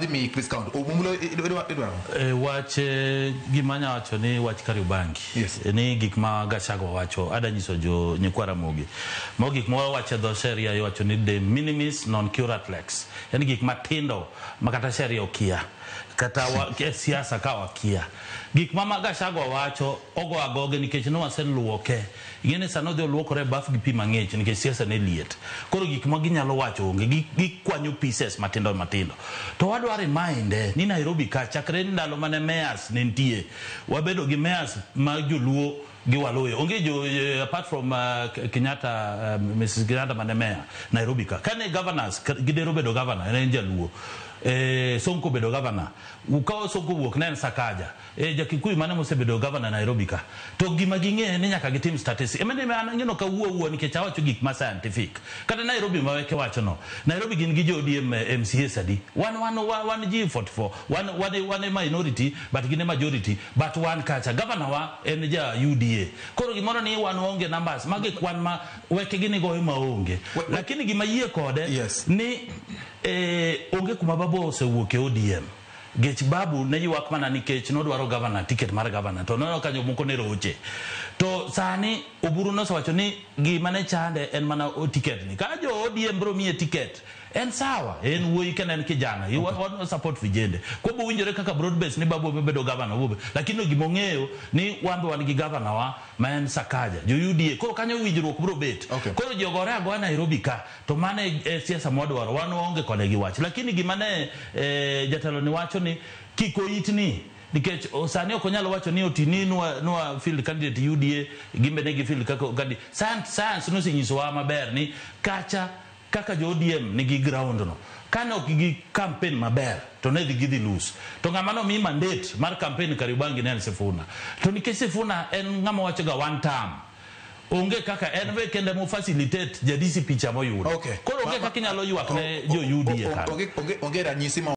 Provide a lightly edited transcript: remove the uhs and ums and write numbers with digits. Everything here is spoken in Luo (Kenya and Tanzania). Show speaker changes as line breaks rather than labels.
Adhi miyi Chris Count. Omulo idwaro.
Wach gima anya wacho ni wach Kariobangi.
Yes.
Ni gik ma Gachagua wacho ada nyiso jo nyikwa Ramogi. Mago gik ma wawacho e dho sheria iwacho ni de minimis non curat lex. Yani gik matindo ma kata sheria okia. Kata wa, e siasa ka wakia. Gik ma Gachagua wacho ogo agoge nikech ne waseluoke. Ing'e ni sani odhi oluokore e baf gi pi mang'ich nikech siasa ne liet. Koro gik ma ginyalo wacho onge, gikwanyo pieces matindo matindo. To wadwa remind ni Nairobi ka chakre ndalo mane mayors ne nitie, wabedo gi mayors ma joluo gi Waluya. Onge jo apart from Kenyatta, Mrs. Kenyatta mane mayor Nairobi ka. Kane governors, Gidero bedo governor, en jaluo. Sonko bedo governor. Ka Sonko wuok ne en Sakaja. Jakikuyu mane mosebedo governor Nairobi ka. To gima ging'e ni nyaka gitim statistics. Ema ni an ng'eno ka wuo wuo nikech awacho gik ma scientific. Kata Nairobi ma weke wacho no. Nairobi gin gi jo ODM MCAs adi. Wan ji 44. Wan e minority but gin e majority. But wan kacha. Governor wa en ja UDA. Koro gimoro ni wan waonge numbers. Magi kwan ma weke gini goyo maonge. Lakini gima yie kode ni onge kuma Babu osewuok e ODM. Gech Babu ne ywak mana nikech nodwaro governor, ticket mar governor, to noneno ka jomoko ne roche. To sani Oburu nosewacho ni gima ne chande en mana ticket ni. Ka jo ODM bro miye ticket, en sawa, en wuoyi kendo en kijana. Wa support vijende. Kobo winjore kaka broad base ni Babu bedo governor, obo. Lakini gima ong'eyo ni wan be wan gi governor wa ma en Sakaja, jo UDA. Koro kanyo winjruok bro bet. Koro ji ogore agoya Nairobi ka, to mano e siasa mwadwaro, wan waonge kode gi wach. Lakini gima ne jatelo ni wacho ni kik oitni, nikech sani ok onyal wacho ni otini nwa field candidate UDA, gimbe ne gi field kaka candidate. Science nosenyisowa maber ni kacha kaka jo ODM nigi ground no. Kane ok gi campaign maber, to ne dhi gidhi lose. To ng'ama nomiyi mandate mar campaign Kariobangi ne en Sifuna. To nikech Sifuna en ng'ama wacho ga one term, onge kaka en be kende mo facilitate ja DCP cha moyudo. Koro onge kaka inyalo ywak ne jo UDA kanyo.
Onge ranyisi ma